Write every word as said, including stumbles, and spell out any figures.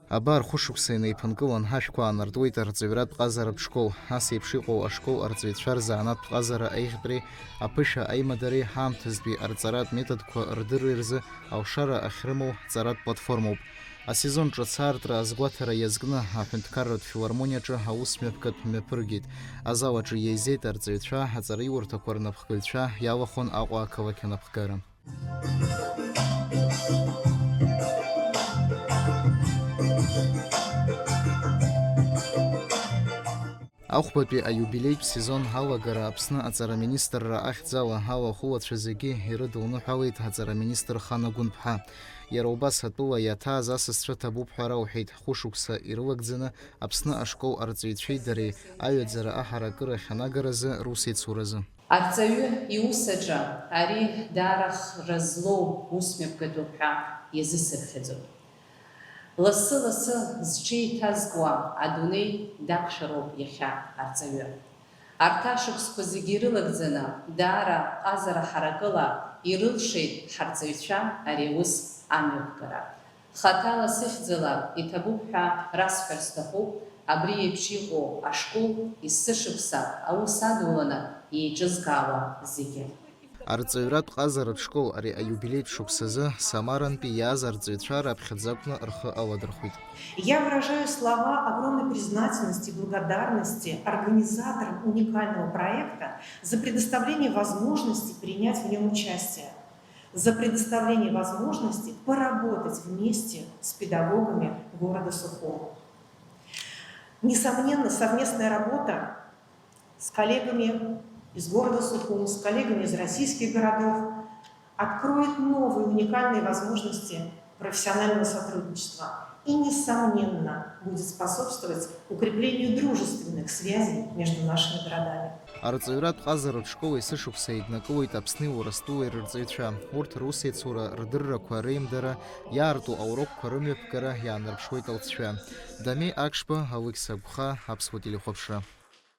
Абар, хәышықәса инеиԥынкылан, ҳашәқәа аанартуеит арҵаҩратә ҟазаратә школ. Ас еиԥш иҟоу ашкол арҵаҩцәа рзанааҭтә ҟазара аиӷьтәреи аԥышәа аимадареи ҳаамҭазтәи арҵаратә методқәа рдырреи рзы алшара ахьрымоу ҳҵаратә платформоуп. Асезон ҿыц аартра азгәаҭара иазкны, аҳәынҭқарратә филармониаҿы аусмҩаԥгатә мҩаԥыргеит. Азал аҿы еизеит арҵаҩцәа, аҵараиурҭақәа рнапхгаҩцәа, иалахәын Аҟәа ақалақь анапхгара. Ахәбатәи аиубилеитә сезон алагара Аԥсны аҵара министрра ахьӡала алахәылацәа зегьы ирыдылныҳәалеит аҵара министр Хана Гәынԥҳа. Иара убас атәыла иаҭааз асасцәа ҭабуп ҳәа рауҳәеит, хәышықәса ирылагӡаны Аԥсны ашкол арҵаҩцәеи дареи аҩаӡара аҳаракыра ахьанагаразы русеицуразы. Арҵаҩы иус аҿы ари даара хра злоу усмҩаԥгатәуп ҳәа иазысыԥхьаӡоит. Лассы-лассы зҽеиҭазкуа адунеи дақәшәароуп иахьа арҵаҩы. Арҭ ашықәсқәа зегьы ирылагӡаны, даара ҟазара ҳаракыла ирылшеит ҳарҵаҩцәа ари аус амҩаԥгара. Хаҭала сыхьӡала иҭабуп ҳәа расҳәар сҭахуп, абри еиԥш иҟоу ашкол есышықәса аус адуланы еиҿызкаауа зегьы. Арҵаҩратә ҟазаратә школ ари аиубилеитә шықәсазы Самарантәи иааз арҵаҩцәа раԥхьаӡа акәны рхы аладырхәит. Я выражаю слова огромной признательности и благодарности организаторам уникального проекта за предоставление возможности принять в нем участие, за предоставление возможности поработать вместе с педагогами города Сухума. Несомненно, совместная работа с коллегами из города Сухум, с коллегами из российских городов откроет новые уникальные возможности профессионального сотрудничества и, несомненно, будет способствовать укреплению дружественных связей между нашими городами. Арҵаҩратә ҟазаратә школ есышықәса еиднакылоит Аԥсни Урыстәылеи рырҵаҩцәа. Урҭ русеицура, рдыррақәа реимдара, иаарту аурокқәа рымҩаԥгара иаанарԥшуеит алҵшәа. Дамеи Акшба, Алықьса Гәха, Аԥсуа телехәаԥшра.